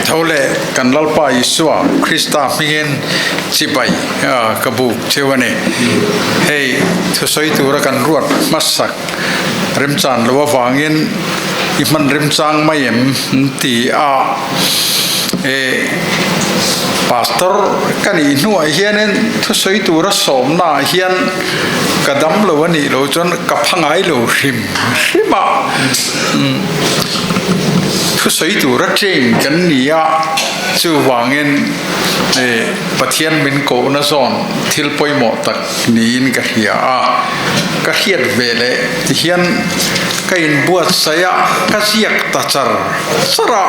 Tho leh kan Lalpa Isua Krista hmingin chibai ka buk cheu a ni. Hei thusawi tura kan ruat hmasak remchan lo avangin i hman remchang mai em ti a e Pastor ka nih hnuah hianin thusawi tura sawmnaah hian ka dam lo a nih loh chuan ka pha ngai lo hrim hrim a. Thusawi tura train kan ni a, chuvangin Pathian min kohna zawn thil pawimawh tak niin ka hria a, ka hriat ve leh tihian ka inbuatsaih a, ka ziak ta char char a,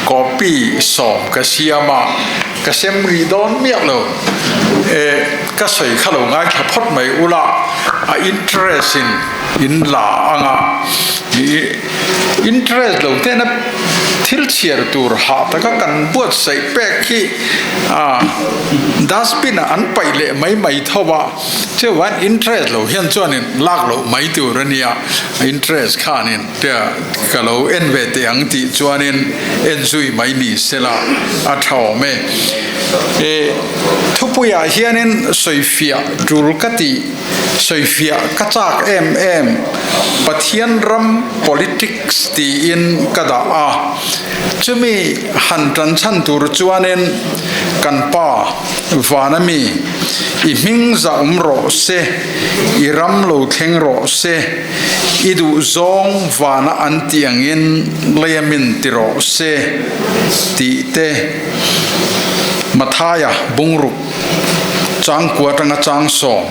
copy sawm ka siam a, ka sem rih dawn miah lo, ka sawi kha lo ngaithla phawt mai ula, a interest in in la ang a, interest lo tena thil chhiar tur hah taka kan buatsaih pek hi dustbin ah an paih leh mai mai tho a, chuan interest lo hian chuanin lak loh mai tur a nia, interest khanin ka lo en ve teh ang tih chuanin en zui mai ni sela a tha awm e. Thupuiah hianin sawifiah tul ka tih. Sawifiah ka chak em em, Pathian ram politics tiin ka dah a, chumi han tan chhan tur chuanin kan Pa vana mi i hming za awm rawh se, i ram lo thleng rawh se, i duh zawng vana an tih angin leia min ti rawh se tih te Mathaia bungruk Changkua atanga changsawm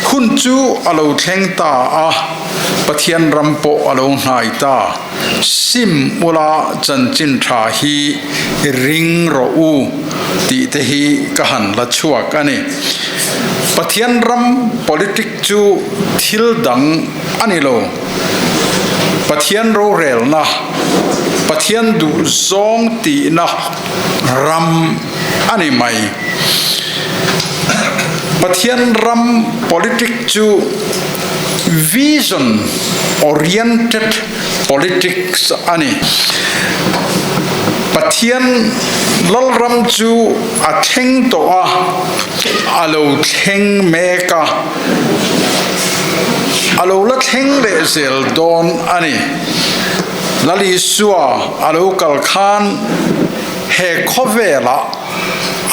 hun chu a lo thleng ta a, Pathian ram pawh a lo hnai ta. Sim ula chanchin tha hi ring rawh u tih te hi ka han la chhuak a ni. Pathian ram politic chu thil dang a ni lo. Pathian rorelna, Pathian duhzawng tihna ram a ni mai. Pathian ram politic chu vision oriented politics a ni. Pathian Lalram chu a thleng tawh a, a lo thleng mek a, a lo la thleng leh zel dawn a ni. Lal Isua a lo kal khan He khawvelah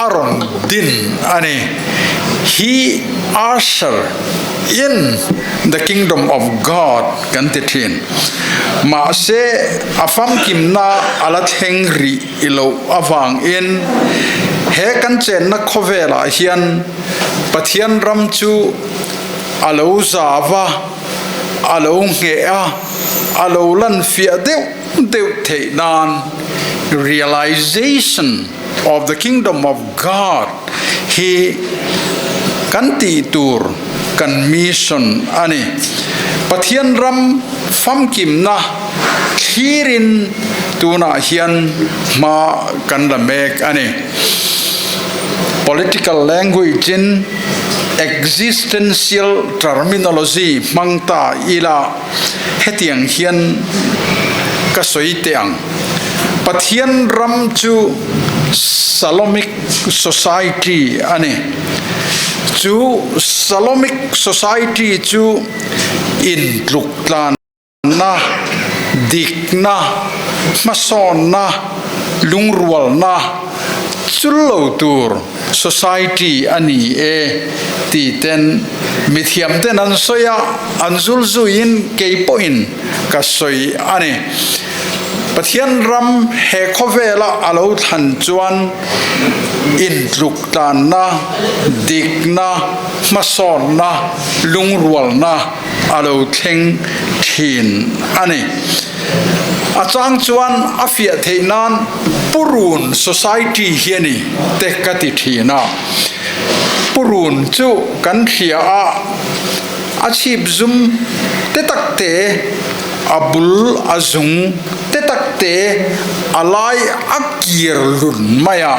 a rawn din a ni. He usher in the kingdom of God kan ti thin. Mahse a famkimna a la thleng rih i loh avangin he kan chenna khawvelah hian Pathian ram chu a lo zau a, a lo ngheh a, a lo lan fiah deuh deuh theih nan realization of the kingdom of God hi kan tih tur kan mission a ni. Pathian ram famkimna thlirin tunah hian hma kan la mek a ni. Political language in existential terminology hmang ta ila Hetiang hian ka sawi teh ang, Pathian ram chu Salomic Society a ni. Chu Salomic Society chu intluktlanna, dikna, hmasawnna, lungrualna chul lo tur Society a ni e ti ten mithiam ten an sawi a, an zul zuiin kei pawhin ka sawi a ni. Pathian ram he khawvela a lo thlan chuan intluk tlanna, dikna, hmasawnna, lungrualna a lo thleng thin a ni. A chang chuan a fiah theih nan Purun Society hi a ni te ka ti thin a. Purun chu kan hria a, a chhip zum te tak te, a bul a zung te tak te, a lai a kir lun mai a.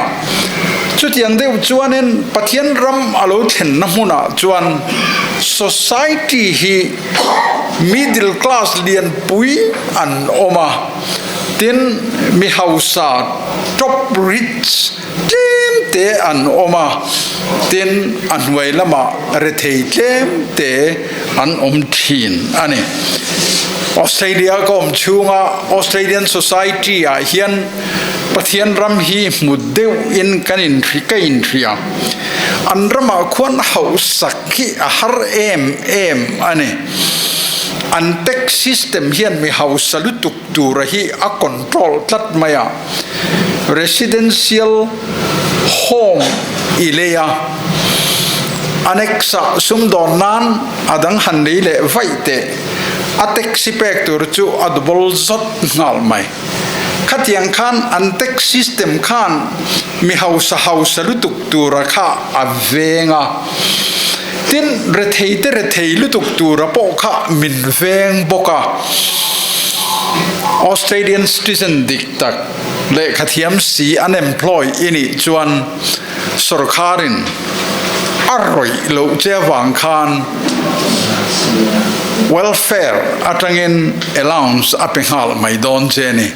Chutiang deuh chuanin Pathian ram a lo thlenna hmunah chuan Society hi middle class lianpui an awm a. Tin, mi hausa, top rich, tlem te an awm a, tin, a hnuai lamah rethei tlem te an awm thin a ni. Australia ka awm chhunga Australian society ah hian Pathian ram hi hmu deuh in kan in ka inhria. An ramah khuan hauhsak hi a har em em a ni. An tax system hian mi hausa lutuk tura hi a control tlat mai a. Residential home i lei a, annex-ah sumdawn nan a dang han lei leh vaih teh. A taxi pek tur chu a double zawt nghal mai. Khatiang khan an tax system khan mi hausa hausa lutuk tura kha a veng a, tin rethei te rethei lutuk tura pawh kha min veng bawk a. Australian citizen dik tak lehkha thiam si unemployed i nih chuan sorkharin a rawih loh che avang khan welfare atangin allowance a pe nghal mai dawn che a ni.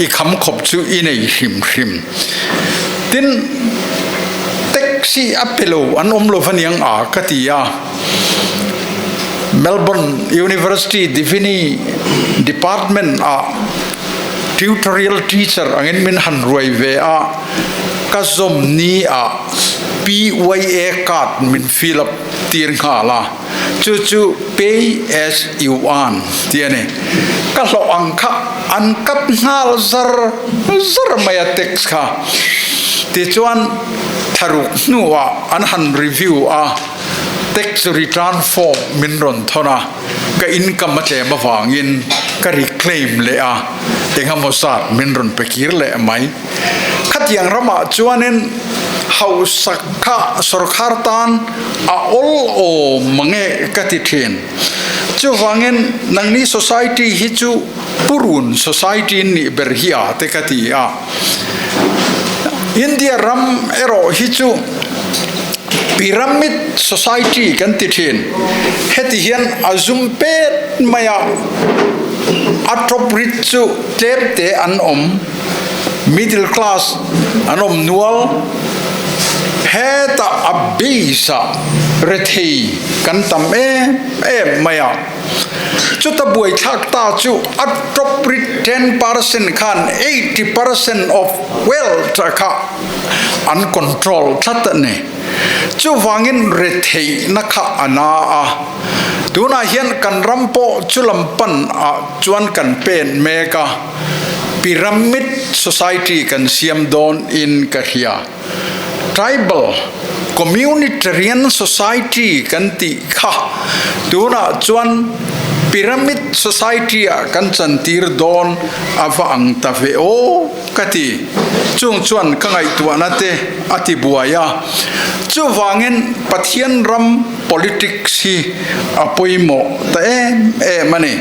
I kham khawp chu i nei hrim hrim. Tin, taxi a pe lo an awm lo aniang a ka ti a. Melbourne University Divinity Department ah tutorial teacher angin min han ruai ve a, ka zawm ni ah PYA card min fill up tir nghal a, chu chu pay as you earn tih a ni. Ka hlawh ang kha an cut nghal zar zar mai a tax kha. Tichuan thlaruk hnuah an han review a. Tax return form min rawn thawn a, ka income a tlem avangin ka reclaim leh a, engemaw zat min rawn pe kir leh mai. Khatiang ramah chuanin hausak kha sorkar tan a awl awm mange ka ti thin. Chuvangin nangni society hi chu purun society in nih ber hi a te ka ti a. India ram erawh hi chu Pyramid society kan ti thin. Heti hian a zum pet mai a, a top rit chu tlem te an awm, middle class an awm nual. Hetah a base ah rethei kan tam em em mai a. Chuta buaithlak ta chu a top rit 10% khan 80% of wealth kha an control tlat a ni. Chuvangin retheihna kha a na a, tunah hian kan ram pawh chu lam pan ah chuan kan pen mek a, pyramid society kan siam dawn in ka hria. Tribal communitarian society kan tih kha tunah chuan pyramid society ah kan chantir dawn a va ang ta ve aw. Ka ti. Chung chuan ka ngaihtuahna te a ti buai a. Chuvangin Pathian ram politics hi a pawimawh ta em em a ni.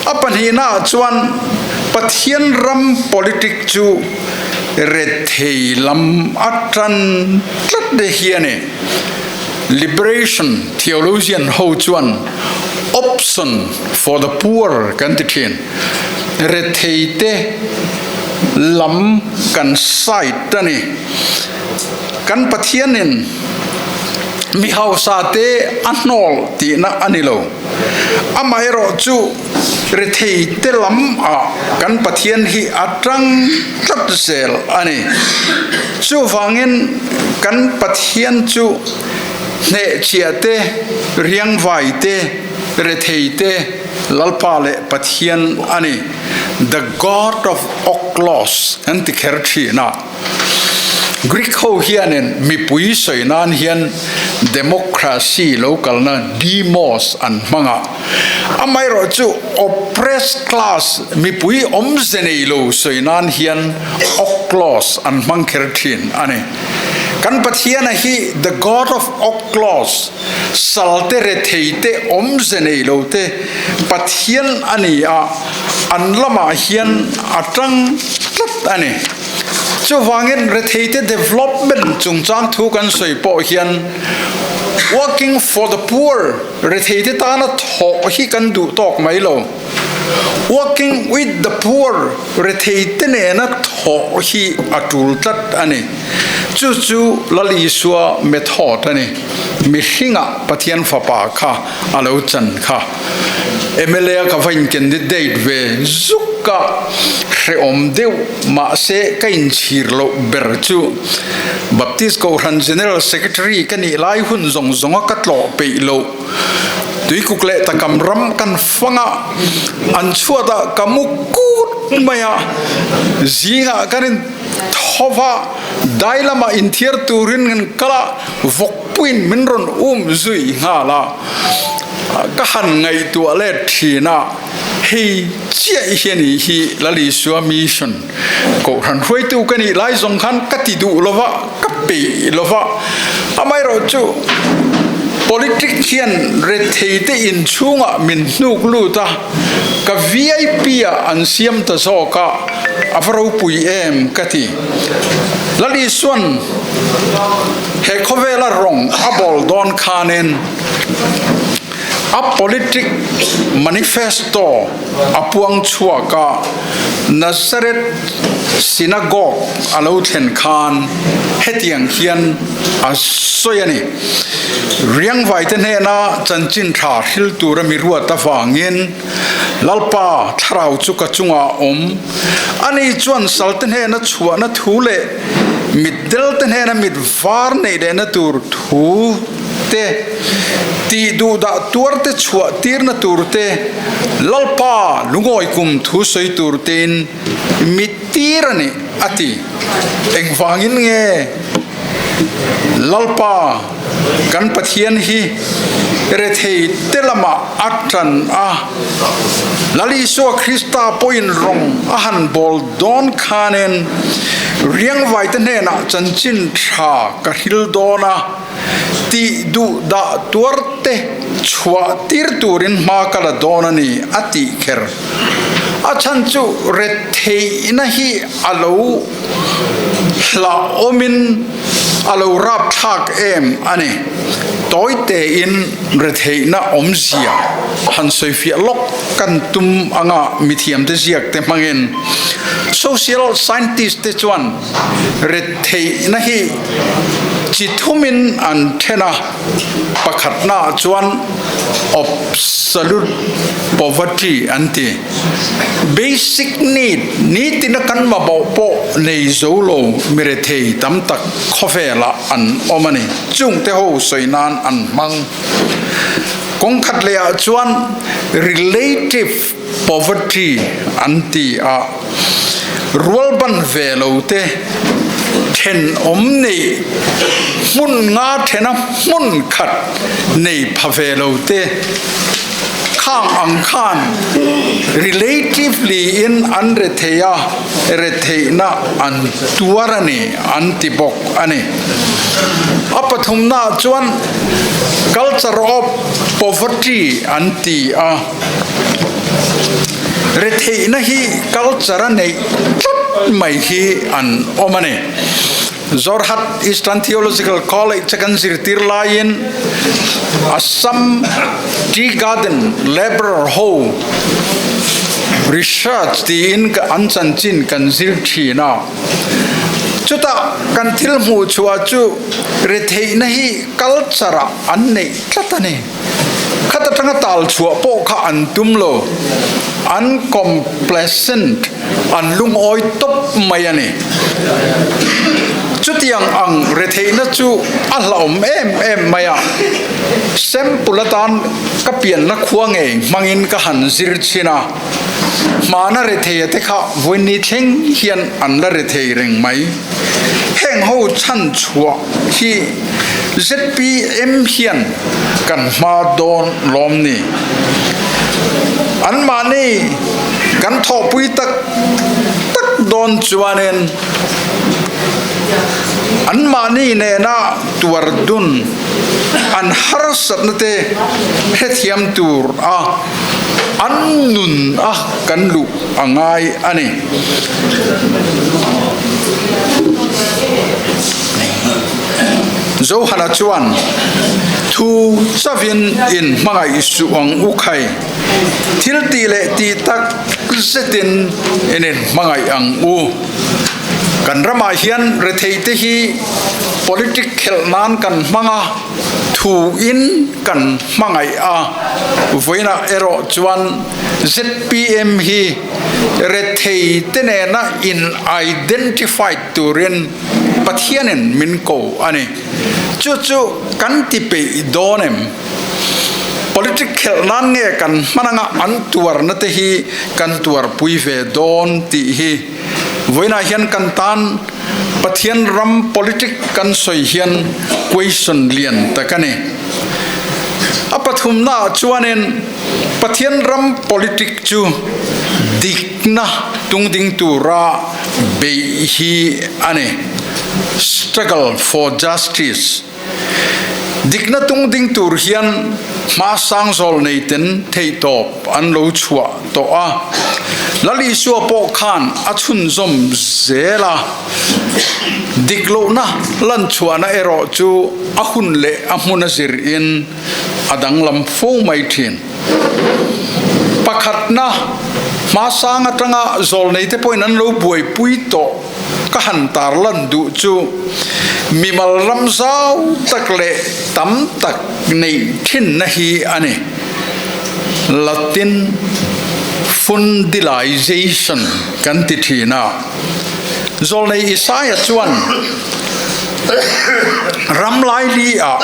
A pahnihnaah chuan Pathian ram politic chu rethei lam a tan tlat te hi a ni. Liberation theologian ho chuan option for the poor kan ti thin. Rethei te lam kan side a ni. Kan Pathianin mi hausa te a hnawl tihna a ni lo. Amaherawh chu rethei te lam ah kan Pathian hi a tang tlat zel a ni. Chuvangin kan Pathian chu hnehchhiah te, riangvai te, rethei te, Lalpa leh Pathian a ni, The God of Oklos an ti kher thin a. Greek ho hianin mipui sawi nan hian democracy lo kalna demos an hmang a. Amaherawh chu oppressed class mipui awmze nei lo sawi nan hian oklos an hmang kher thin a ni. Kan Pathiana hi The God of Oklos, Salte rethei te awmze nei lo te Pathian a ni a, an lamah hian a tang tlat a ni. Chuvangin rethei te development chungchang thu kan sawi pawh hian working for the poor, rethei te tana thawh hi kan duh tawk mai lo. Working with the poor, rethei te nena thawh hi a tul tlat a ni. Chu chu Lal Isua method a ni. Mihringah Pathian Fapa kha a lo chan kha. Mla ka va in candidate ve zuk a, hrehawm deuh mahse ka inchhir loh ber chu Baptist Kohhran General Secretary ka nih lai hun zawng zawnga ka tlawh peih loh. Tuikuk leh takam ram kan fang a, an chhuat ah ka mu kut mai a, zingah kan in tho va, dai lamah inthiar turin kan kal a, vawkpuiin min rawn um zui nghal a, ka han ngaihtuah let thin a, hei chiah hi a nih hi Lal Isua mission Kohhran hruaitu ka nih lai zawng khan ka ti duh lo va, ka peih lo va. Amaherawhchu politic hian retheite inchhungah min hnuk lut a, ka vip ah an siam ta zawk a, a va ropui em ka ti. Lal Isuan he khawvela rawng a bawl dawn khanin a politic manifesto a puang chhuak a, Nazareth Synagogue a lo thlen khan hetiang hian a sawi a ni, Riangvaite hnena chanchin tha hril tura mi ruat avangin Lalpa thlarau chu ka chungah a awm. Ani chuan salte hnena chhuahna thu leh mitdelte hnena mit var neih lehna tur thu te, tih duhdah tuar te chhuah tirna tur te, Lalpa lungawi kum thu sawi tur tein mi tir a ni, a ti. Engvangin nge Lalpa kan Pathian hi rethei te lamah a tan a, Lal Isua Krista pawhin rawng a han bawl dawn khanin riangvaite hnenah chanchin tha ka hril dawn a, Tih duh dah tuar te chhuah tir turin hma ka la dawn a ni, a tih kher. A chhan chu retheihna hi a lo hlauhawmin a lo rapthlak em a ni. Tawi tein retheihna awmzia han sawifiah lawk kan tum anga mithiamte ziak te hmangin social scientist te chuan Retheihna hi chi thumin an then a, pakhatnaah chuan absolute poverty an ti. Basic need, nitina kan mamawh pawh nei zo lo mi rethei tam tak khawvelah an awm a ni. Chungte ho sawi nan an hmang. Kawng khat lehah chuan relative poverty an ti a, rualban ve lo te thenawm neih hmun nga thena hmun khat nei pha ve lo te khang ang khan relatively in an rethei a, retheihna an tuar a ni an ti bawk a ni. A pathumna ah chuan culture of poverty an ti a. Retheihna hi culture a neih tlat mai hi an awm a ni. Jorhat Eastern Theological College a kan zirtir laiin Assam Tea Garden Labourer ho research tiin an chanchin kan zir thin a. Chutah kan thil hmuh chhuah chu retheihna hi culture ah an neih tlat a ni. Khat atanga tal chhuah pawh kha an tum lo, an complacent, an lungawi tawp mai a ni. Chutiang ang retheihna chu a hlauhawm em em mai a, sample atan ka pianna khua ngei hmangin ka han zir chhin a, hmana retheia te kha vawiin thleng hian an la rethei reng mai. Heng ho chhan chhuah hi zpm hian kan hma dawn lawm ni? Anmahni kan thawhpui tak tak dawn chuanin anmahni nena tuar dun an harsatna te hrethiam tur a an nun a kan luh a ngai a ni. Johana chuan, Thu chavin in hmangaih suh ang u khai. Thil tih leh tih tak. zetin in inhmangaih ang u. Kan ramah hian retheite hi politic khelh nan kan hmang a, thu in kan hmangaih a, vawiinah erawh chuan zpm hi retheite nena in identified turin Pathianin min ko a ni. Chu chu kan ti peih dawn em? Politic khelh nan nge kan hman anga an tuarna te hi kan tuarpui ve dawn tih hi vawiinah hian kan tan Pathian ram politic kan sawi hian question lian tak a ni. A pathumnaah chuanin Pathian ram politic chu dikna tungding tura beih hi a ni, struggle for justice. Dikna tung ding tur hian hma sang zawl nei ten theihtawp an lo chhuah tawh a, Lal Isua pawh khan a chhunzawm zel a. Dik lohna lan chhuahna erawh chu a hun leh a hmun a zir in a danglam fo mai thin. Pakhatna, hma sang atanga zawl nei te pawhin an lo buaipui tawh. Ka han tarlan duh chu mimal ram zau tak leh tam tak neih thinna hi a ni. Latin fundilization kan ti thin a. Zawlnei Isaia chuan ram laili ah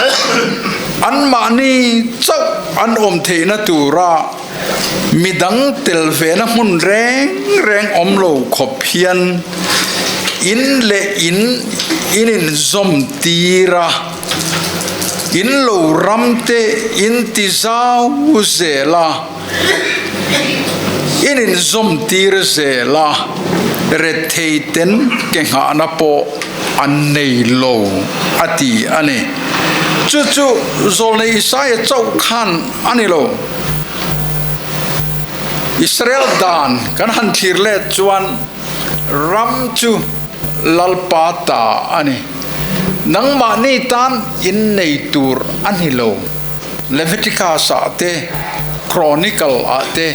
anmahni chauh an awm theihna tura Midang tel vena hmun reng reng awm lo khawp hian in leh in in inzawm tir a, in lo ram te in ti zau zel a, in inzawm tir zel a, rethei ten ke nghahna pawh an nei lo a ti a ni. Chu chu Zawlnei Isaia chauh khan a ni lo. Israel dan kan han thlir let chuan ram chu Lalpa ta a ni. Nangmahni tan innei tur a ni lo. Leviticus ah te, Chronicle ah te,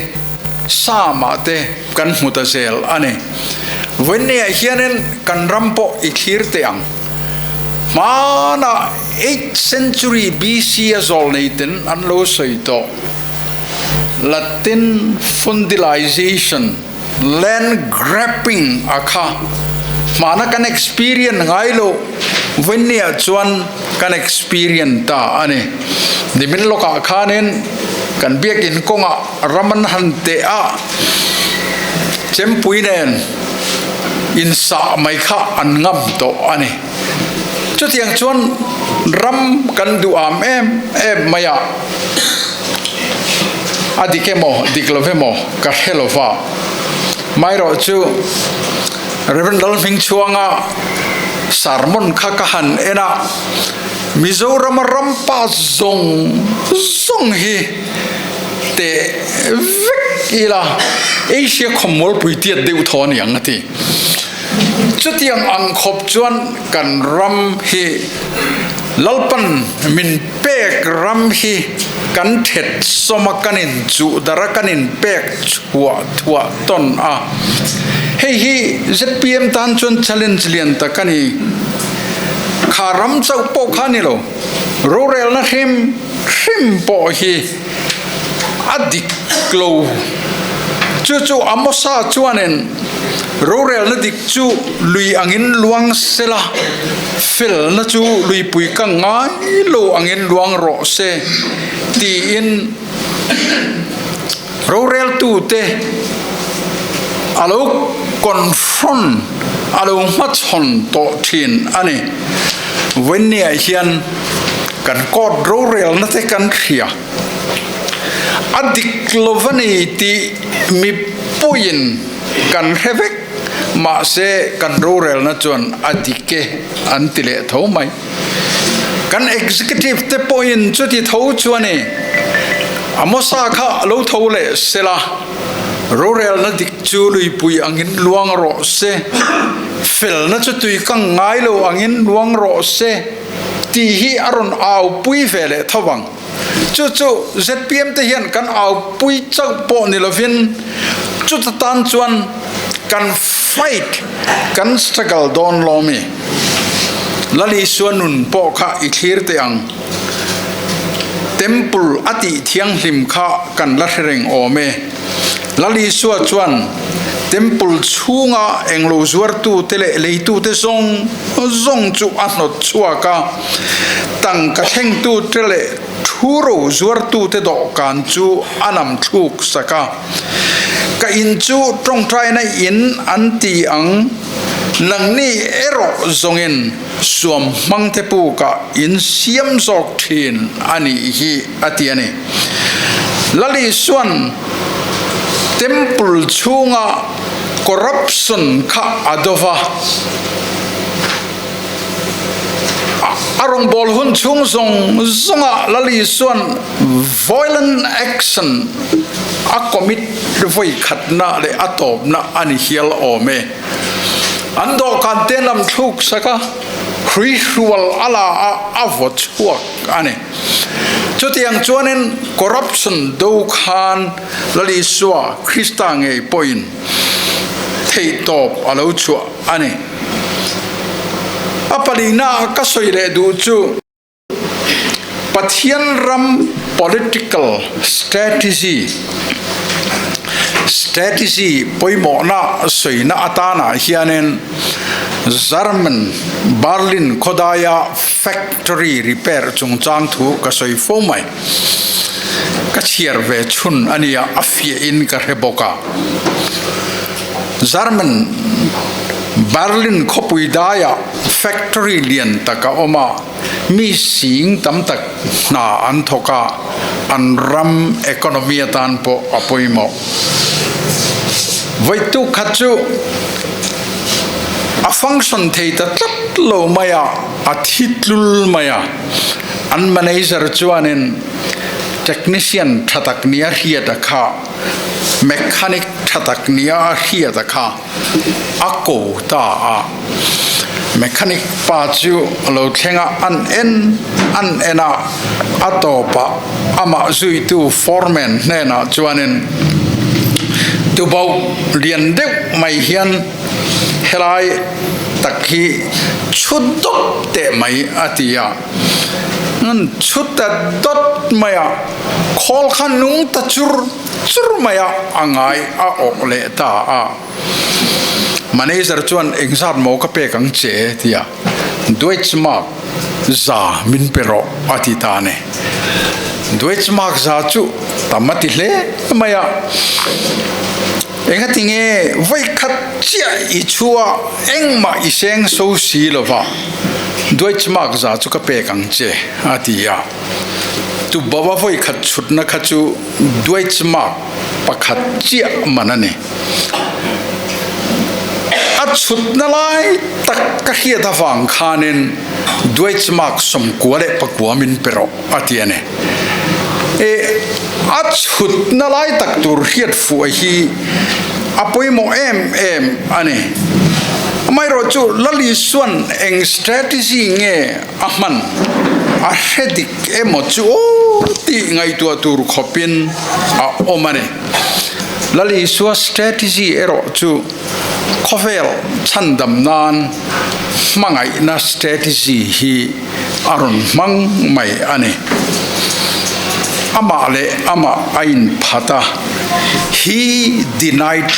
Psalm ah te kan hmu ta zel a ni. Vawiinniah hianin kan ram pawh i thlir teh ang. Hmanah eighth century BC a zawlneiten an lo sawi tawh. Latin fundilization, land grabbing a kha hmana kan experience ngai loh vawiinniah chuan kan experience ta a ni. Nimin lawkah khanin kan biakin kawngah ram an han teh a, chempui nen insah mai kha an ngam tawh a ni. Chutiang chuan ram kan duham em em mai a, a dik emaw dik lo emaw ka hre lo va. Maherawh chu Rev. Lalhmingchhuanga sermon kha ka han en a, Mizorama rampa zawng zawng hi teh vek ila Asia khawmualpui tiat deuh thaw a ni ang a ti. Chutiang ang khawp chuan kan ram hi Lalpan min pek ram hi kan thet sawm a, kan inchuh dar a, kan inpek chhuah thuah tawn a. Hei hi zpm tan chuan challenge lian tak a ni. Kha ram chauh pawh kha a ni lo, rorelna hrim hrim pawh hi a dik lo. Chu chu Amosa chuanin Rorelna dik chu lui angin luang se la, felna chu luipui ka ngai lo angin luang rawh se, tiin roreltute a lo confront, a lo hmachhawn tawh thin a ni. Vawiinniah hian kan court rorelna te kan hria. A dik lo va ni tih mipuiin kan hre vek, mahse kan rorelna chuan a dik e an ti leh tho mai. Kan executive te pawhin chuti tho chuan i Amosa kha a lo tho leh sela, rorelna dik chu luipui angin luang rawh se, felna chu tui kang ngai lo angin luang rawh se tih hi a rawn aupui ve leh tho vang. Chu chu zpm te hian kan aupui chauh pawh ni lovin Chuta tan chuan kan fight, kan struggle dawn lawm i. Lal Isua nun pawh kha i thlir teh ang. Temple a tih thianghlim kha kan la hre reng awm e. Lal Isua chuan Temple chhunga englo zuartute leh leitute zawng zawng chu a hnawt chhuak a, tangka thlengtute leh thu ro zuartute dawhkan chu a nam thluk sak a. Ka in chu tawngtaina in an ti ang, nangni erawh zawngin suam hmangte pukah in siam zawk thin a nih hi, a ti a ni. Lal Isua'n Temple chhunga corruption kha a do va. A rawngbâwl hun chhung zawng zawngah Lal Isua'n violent action a commit vawi khatna leh a tawpna a ni hial awm e. An dawhkan te lam thluk sak a, hrui hrual a la a, a vaw chhuak a ni. Chutiang chuanin corruption do khan Lal Isua Krista ngei pawhin theihtawp a lo chhuah a ni. A palina ka sawi leh duh chu Pathian ram political strategy, strategy pawimawhna sawina atanah hianin German Berlin khawdaia factory repair chungchang thu ka sawi fo mai. Ka chhiar ve chhun a nia, a fiahin ka hre bawk a. German Berlin khawpui daiah factory lian tak a awm a, mi sing tam tak hna an thawk a, an ram economy atan pawh a pawimawh. Vawituk khat chu a function thei ta tlat lo mai a, a thi tlul mai a, an manager chuanin technician tha tak nia hriat a kha, Mechanic tha tak nia a hriat a kha a ko ta a. Mechanic pa chu a lo thleng a, an en an en a, a tawpah amah zuitu foreman hnenah chuanin tubauh lian deuh mai hian helai tak hi chhut dawt teh mai a ti a. Chhut ta dawt mai a. Khawl kha nung ta chur chur mai a, a ngai a awh leh ta a. Manager chuan engzat maw ka pek ang che ti a, Deutschmark za min pe rawh a ti ta a ni. Deutschmark za chu tam a ti hle mai a, Engatinge vawikhat chiah i chhu a, engmah i seng so si lova, Deutschmark za chu ka pek ang che a ti a. Tubawa vawi khat chhutna kha chu Deutschmark pakhat chiah man a ni. A chhutna lai tak ka hriat avang khanin Deutschmark 98 min pe rawh a ti a ni. E, a chhutna lai tak tur hriat fuh hi a pawimawh em em a ni. Amaherawhchu Lal Isua'n eng strategy nge A hman a hre dik emaw chu aw tih ngaihtuah tur khawpin a awm a ni. Lal Isua strategy erawh chu khawvel chhandam nan hmangaihna strategy hi a rawn hmang mai a ni. Amah leh amah a inphat a, he denied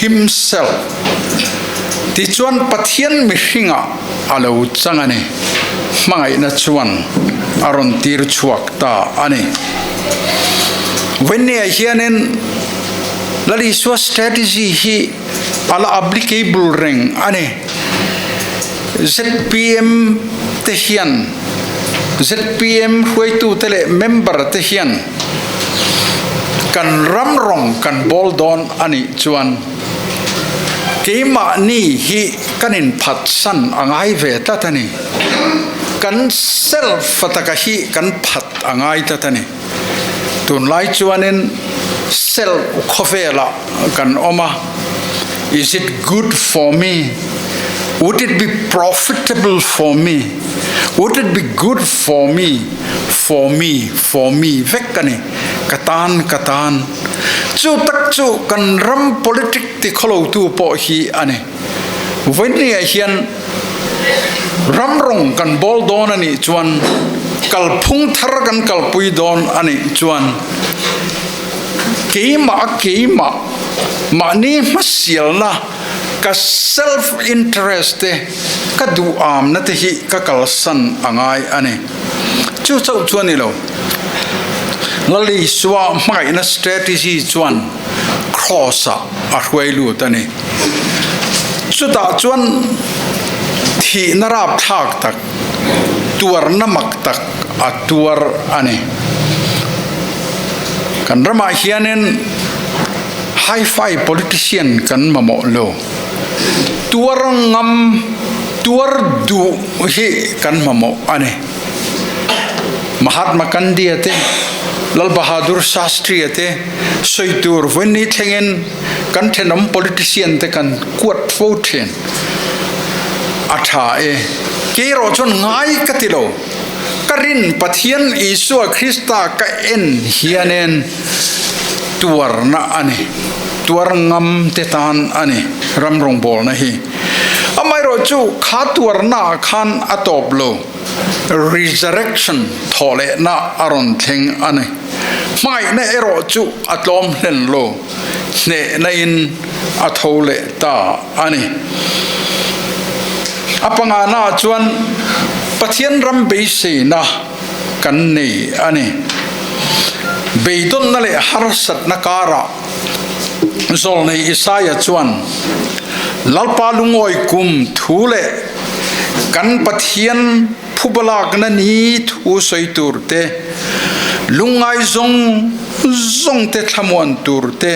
himself. Tichuan Pathian mihringah a lo chang a ni. Hmangaihna chuan a rawn tir chhuak ta a ni. Vawiinniah hianin Lal Isua strategy hi a la applicable reng a ni. Zpm te hian, zpm hruaitute leh member te hian kan ram rawng kan bawl dawn a nih chuan, Keimahni hi kan inphatsan a ngai ve tlat a ni. Kan self taka hi kan phat a ngai tlat a ni. Tunlai chuanin self khawvelah kan awm a, Is it good for me? Would it be profitable for me? Would it be good for me? For me, for me vek a ni. Ka tan, ka tan. Chu tak chu kan ram politic tikhawlotu pawh hi a ni. Vawinia hian ram rawng kan bawl dawn a nih chuan, kalphung thar kan kalpui dawn a nih chuan keimah keimah mahni hmasialna ka self interest te ka duhamna te hi ka kalsan a ngai a ni. Chu chauh chu a ni lo. Lal Isua hmangaihna strategy chuan Cross-ah a hruai lut a ni. Chutah chuan thihna rapthlak tak, tuarna mak tak a tuar a ni. Kan ramah hianin hi-fi politician kan mamawh lo. Tuar ngam, tuar duh hi kan mamawh a ni. Mahatma Gandhi-a te, Lal Bahadur Shastri-a te sawi tur vawiin thlengin kan thenawm politician te kan kuat fo thin. A tha e. Kei erawh chuan ngai ka ti lo. Ka rin Pathian Isua Krista ka en hianin tuarna a ni. Tuar ngam te tan a ni ram rawngbawlna hi. Amaherawh chu kha tuarna ah khan a tawp lo. Resurrection thawhlehna a rawn thleng a ni. Hmangaihna erawh chu a tlawm hlen lo. Hnehna in a tho leh ta a ni. A pangana ah chuan Pathian ram beiseina kan nei a ni. Beidawnna leh harsatna karah Zawlnei Isaia chuan, Lalpa lungawi kum thu leh kan Pathian phubalakna ni thu sawi tur te, lungngai zawng zawng te thlamuan tur te,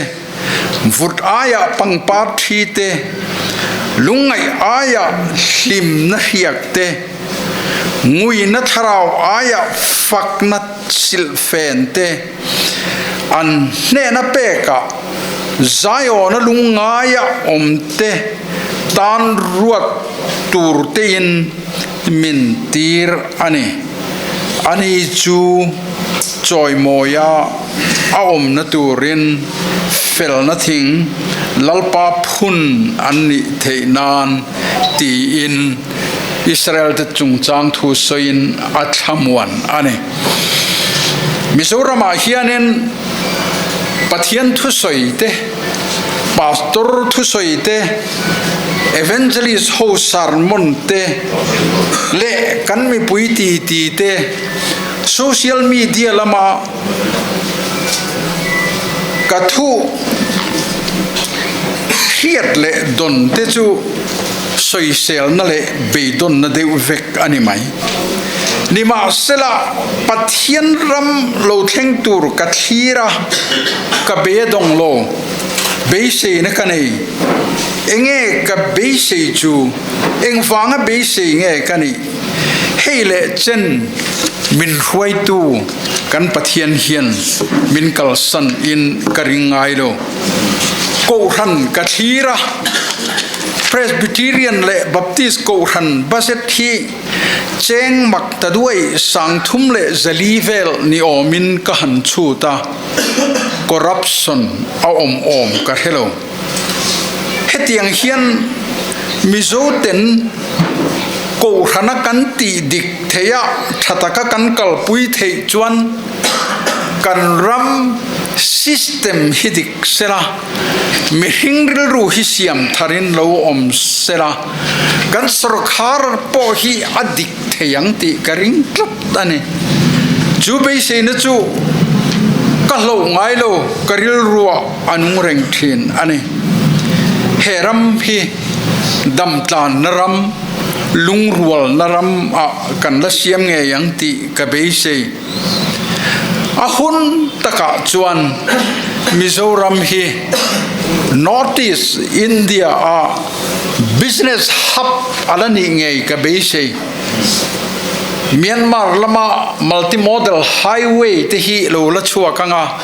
vut aiah pangpar thi te, lungngaih aiah hlimna hriak te, nguina thlarau aiah fakna silhfen te, An hnehna pekah Zion-a lungngaia awmte tan ruat tur tein min tir a ni. Ani chu chawimawia a awmna turin felna thing Lalpa phun an nih theih nan tiin Israel-te chungchang thu sawiin a thlamuan a ni. Mizoramah hianin Pathian thusawi te, Pastor thusawi te, Evangelist ho sermon te leh kan mipui titi te social media lama ka thu hriat leh dawn te chu sawiselna leh beidawnna deuh vek a ni mai. Nimahsela, Pathian ram lo thleng tur ka thlir a, ka be dawng lo. Beiseina ka nei. Enge ka beisei chu? Engvanga beisei nge ka nih? Hei leh chen min hruaitu kan Pathian hian min kalsan in ka ring ngai lo. Kohhran ka thlir a, Presbyterian leh Baptist kohhran budget hi Cheng mak ta duai 3400 vel ni awmin ka han chhut a, corruption a awm awm ka hre lo. Hetiang hian Mizo ten Kohhrana kan tih dik theih a, tha taka kan kalpui theih chuan kan ram system hi dik sela, mihring rilru hi siam tharin lo awm sela, Kan sorkar pawh hi a dik thei ang tih ka ring tlat a ni. Chu beiseina chu ka hloh ngai lo, ka rilruah a nung reng thin a ni. He ram hi damtlanna ram, lungrualna ram ah kan la siam ngei ang tih ka beisei. A hun takah chuan Mizoram hi North East India ah Business hub a la nih ngei ka beisei. Myanmar lama multimodal highway te hi lo la chhuak anga,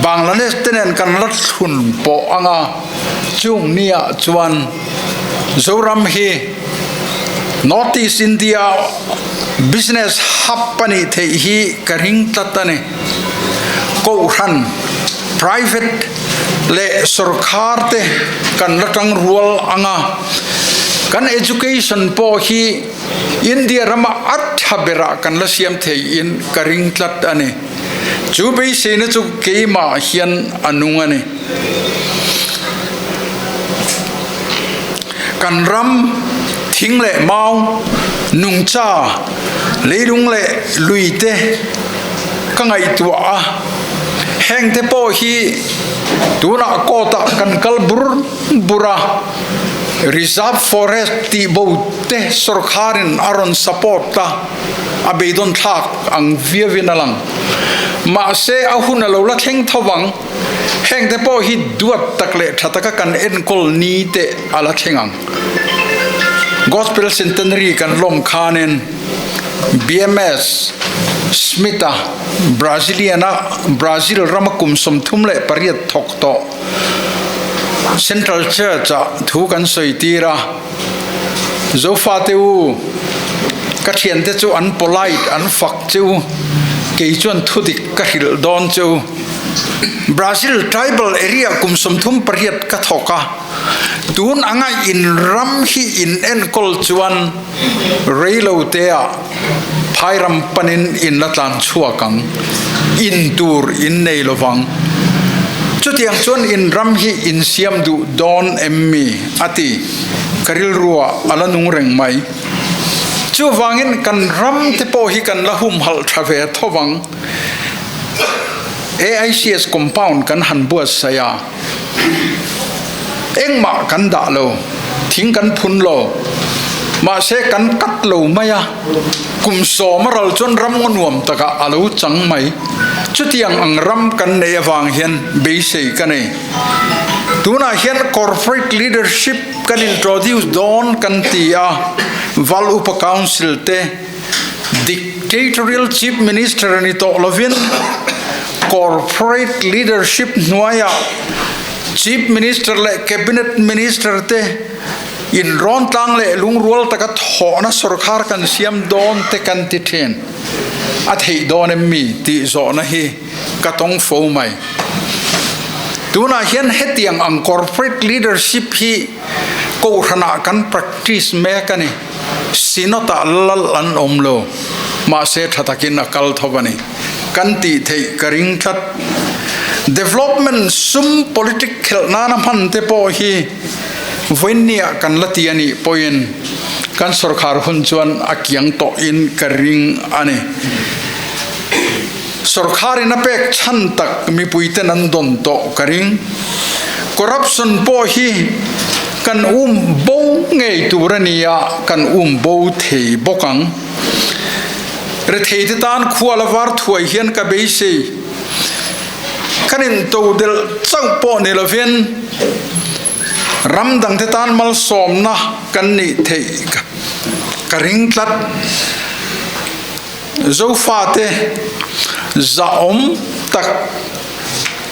Bangladesh te nen kan la thlun pawh anga, chung niah chuan Zoram hi North East India business hub a nih theih hi ka ring tlat a ni. Kohhran. Private leh sorkar te kan la tang rual anga kan education pawh hi India rama a tha berah kan la siam thei in ka ring tlat a ni. Chu beiseina chu keimah hian a nung a ni. Kan ram thing leh mau, nungcha, leilung leh lui te ka ngaihtuah a, heng te pawh hi tunah court ah kan kal bur bur a, reserve forest tih bo te sorkharin a rawn support a, a beidawn thlak ang viauin a lang. Mahse a hun a lo la thleng tho vang. Heng te pawh hi duat tak leh tha taka kan enkawl ni te a la thleng ang. Gospel Centenary kan lawm khanin BMS Smith-a Brazilian-a Brazil rama kum 38 thawk tawh Central Church-ah thu kan sawi tir a. Zofate u, ka thiante chu an polite, an fak che u, kei chuan thudik ka hrilh dawn che u. Brazil tribal area kum 38 ka thawk a, tun anga in ram hi in enkawl chuan reilo te ah phai ram panin in la tlan chhuak ang, in tur in nei lovang. Chutiang chuan in ram hi in siam duh dawn em mi? a ti. Ka rilruah a la nung reng mai. Chuvangin kan ram te pawh hi kan la humhalh tha ve tho vang. AICS compound kan han buatsaih a, engmah kan dah lo, thing kan phun lo, mahse kan cut lo mai a, kum sawm a ral chuan ram ngaw nuam takah a lo chang mai. Chutiang ang ram kan neih avang hian beisei ka nei. Tunah hian corporate leadership kan introduce dawn kan ti a, Val Upa Council te, Dictatorial Chief Minister ni tawh lovin Corporate Leadership hnuaiah Chief Minister leh Cabinet Minister te inrawn tlang leh lungrual taka thawhna sorkar kan siam dawn te kan ti thin. A theih dawn em mi tih zawhna hi ka tawng fo mai. Tunah hian hetiang ang Corporate Leadership hi Kohhranah kan practice mek a ni. Synod-ah lal an awm lo, mahse tha takin a kal tho a ni. Kan tih theih ka ring tlat. Development sum politic khelh nana hman te pawh hi vawiinniah kan la ti a nih pawhin kan sorkar hun chuan a kiang tawhin ka ring a ni. Sorkharin a pek chhan tak mipuiten an dawn tawh ka ring. Corruption pawh hi kan um bo ngei tur a ni a, kan um bo thei bawk ang. Retheite tan khua la var thuai hian ka beisei. Kan intodelh chauh pawh ni lovin ram dangte tan malsawmna kan nih theih ka ring tlat. Zofate zahawm tak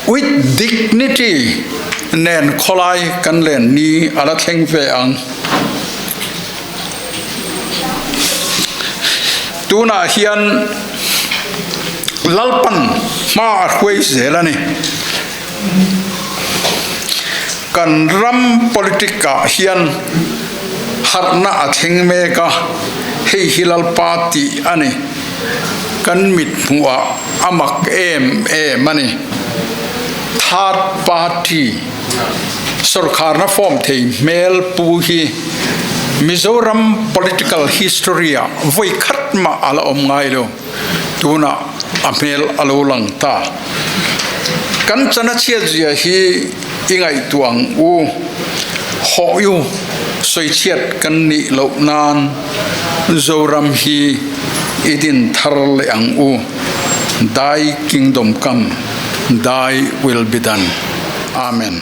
with dignity nen khawlai kan len ni a la thleng ve ang. Tunah hian Lalpan hma a hruai zel a ni. Kan ram politic ah hian harhna a thleng mek a, hei hi Lalpa tih a ni. Kan mit hmuh ah a mak em em a ni. Third party sorkharna form thei hmel pu hi Mizoram political history ah vawi khat mah a la awm ngai lo. Tunah a hmel a lo lang ta. Kan chan a chhiat zia hi i ngaihtuah ang u. Hawh u, sawichhiat kan nih loh nan Zoram hi i din thar leh ang u. Thy kingdom come, thy will be done. Amen.